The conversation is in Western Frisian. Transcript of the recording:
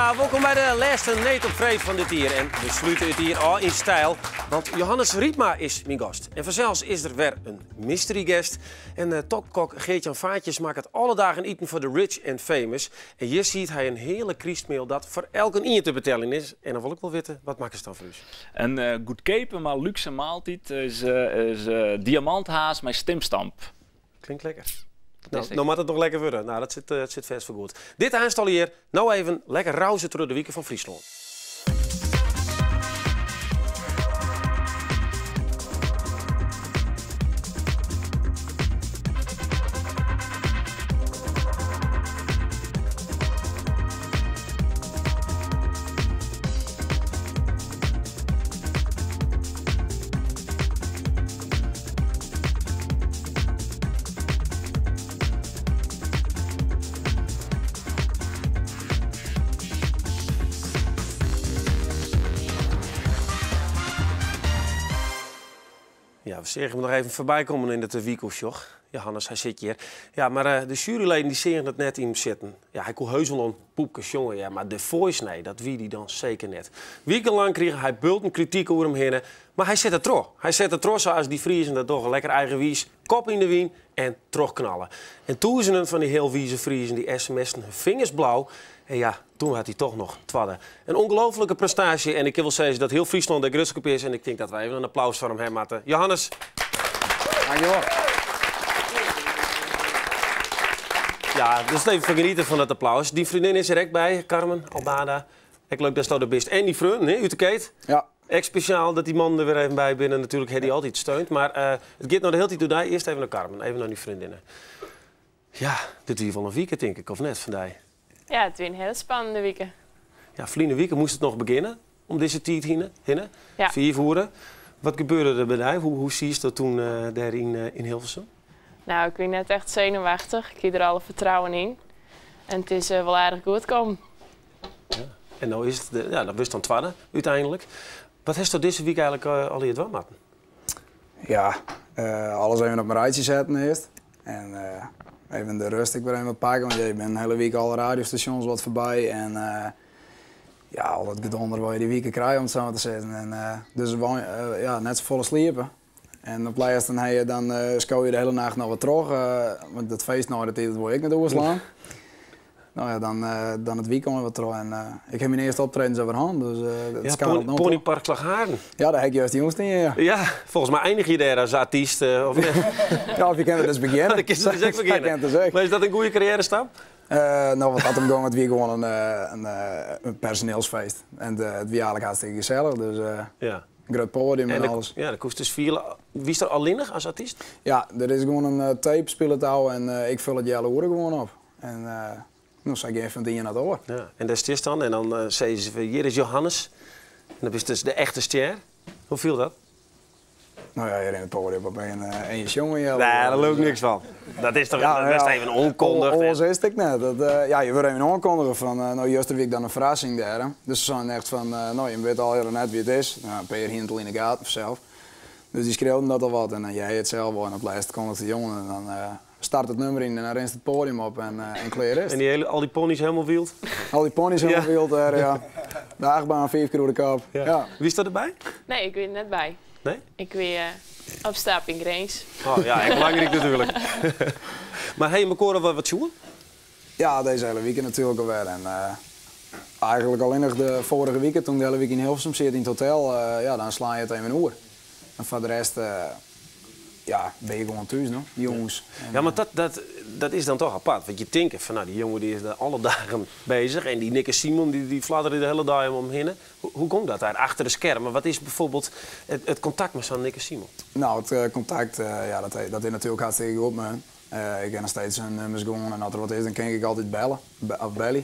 Ja, wolkom by de lêste Need op Freed fan dit jier. En we slute it jier ôf yn styl, want Johannes Rypma is myn gast. En fansels is der wer in mystery guest. En eh, topkok Geert-Jan Vaartjes makket alle dagen iten foar de rich and famous. En hjir siet hy in heale krystmiel dat foar elkenien te beteljen is. En dan wol ik wol witte, wat makkest dan foar ús? In eh, goedkeape mar lúkse maaltyd is, eh, is eh, diamanthaas mei stimstamp. Klinkt lekker. No, no moat it noch lekker wurde. No, dat sit, sit fêst foar goed. Dit aanst al hjir. No even lekker rauze troch de wike fan Fryslân. Ja, we seagen him noch even foarby kommen yn it wykoersjoch. Johannes, hy sit hjir. Ja, mar eh, de juryleden dy seagen it net yn him sitten. Ja, hy koe heus wol in poepke sjonge, ja, mar The Voice, nee, dat wie dy dan seker net. Wikenlang krige hy bulten krityk oer him hinne, mar hy sette troch. Hy sette troch sa as dy Friezen dat dogge, lekker eigenwiis, kop yn de wyn en trochknalle. En tûzenen fan dy healwize Friezen dy sms'en hun fingers blau en ja, toen waard hy toch noch twadde. In ongelooflike prestaasje en ik kin wol sizze dat hiel Fryslân dêr grutsk op is en ik tink dat wy even in applaus foar him ha moatte. Johannes. Dankjewol. Ja, dus even fan genieten fan dat applaus. Dyn freondin is der ek by, Carmen Albada. Ek leuk datsto der bist. En dyn freon, hè, út de keet. Ja. Ek spesjaal dat dy mannen der wer even by binne. Natuerlik ha dy altyd steund. Mar uh, it giet no de hiele tiid oer dy. Earst even nei Carmen, even nei dyn freondinne. Ja, dit wie wol in wike, tink ik, of net, foar dy? Ja, it wie in hiele spannende wike. Ja, ferline wike moast it noch begjinne, om dizze tiid hinne. hinne. Ja. 5 oere. Wat gebeurde der by dy? Hoe, hoe siest dat toen uh, dêr yn, uh, yn Hilversum? Nou, ik wie net echt senuwachtich. Ik hie der alle fertrouwen yn. En it is uh, wol aardich goed kommen. Ja. En no is it, de, ja, dan wurdst dan twadde úteinlik. Wat hasto dizze wike eigentlik allegear dwaan moatten? Ja, uh, alles even op in rijtsje setten earst. En uh, even de rêst ek wer even wat pakke, want ja, je binne de hiele wike alle radiostasjons wat foarby. En uh, ja, al dat gedonder wat je dy wike krije, om it sa mar te sizzen. En, uh, dus uh, ja, net safolle sliepe. En op lêst dan, je, dan uh, sko je de hiele nacht noch wat troch, want dat feest nei de tiid dat wol ik net oerslaan. Nou ja, dan, dan it wykein wat troch. En ik ha myn earste optredens alwer hân, dus dat ja, skarrelt no. Ponypark Slagharen. Ja, dêr ha ik juist jûns stean, ja. Ja, folgens my einigje je dêr as artyst, of net? Ja, of je kinne der dus begjinne. Dan kinst dus ek begjinne. Dus ek. Mar is dat in goede karriêrestap? No, wat dat om gong, it wie gewoan in personeelsfeest. En it wie eigentlik hartstikke gesellich, dus ja. in grut poadium en, en alles. Ja, dan koest dus fiele. Wiest der allinnich as artyst? Ja, der is gewoan in tape spilet ôf en ik ful it healoere gewoan op. En no, sa gean fan it ien nei it oar. Ja. En dêr stiest dan en dan sizze se, hjir is Johannes. En dan bist dus de echte stjer. Hoe fielt dat? No ja, hjir yn it poadium op en je sjonge Nee, dêr leau ik niks fan. Dat is toch Ja, best ja. even oankundige. Oars is it ek net. Dat, ja, je wurde even oankundige fan, no, juster wie ik dan in ferrassing dêr. Dus se seinen echt fan, no, je witte allegear net wa't it is. No, in pear hiene it al yn 'e gaten fansels. Dus dy skreauwen dat al wat en dan hear je it sels wol en op 't lêst kondiget de jongen en dan start it nûmer yn en dan rinst it poadium op en klear is En dy hele, al dy pony's hielendal wyld? Al dy pony's hielendal wyld dêr, ja. De achtbaan fiif kear oer de kop. Ja. Ja. Wiest der derby? Nee, ik wie der net by. Nee? Ik wie op stap yn Grins. Oh ja, ek belangryk natuerlik. Mar ha je mekoar al wat sjoen? Ja, dizze hiele wike natuerlik alwer. En eigentlik allinnich de foarige wike, toen ik de hiele wike yn Hilversum siet yn it hotel, ja, dan slaan je it even oer. En foar de rest, ja, binne je gewoan thús, no, jûns. Ja, mar dat, dat, dat is dan toch apart. Want je tinke fan, no, dy jonge dy is der alle dagen beuzich. En dy Nick en Simon, dy, dy fladderje de hiele dei om him hinne. Hoe, hoe komt dat dêr achter de skermen? Wat is byfoarbyld it, it kontakt mei sa'n Nick en Simon? No, it kontakt, ja, dat, dat is natuerlik hartstikke goed mei. Ik kin noch steeds hun nûmers gewoan en as der wat is, dan kin ik altyd belle, of belje.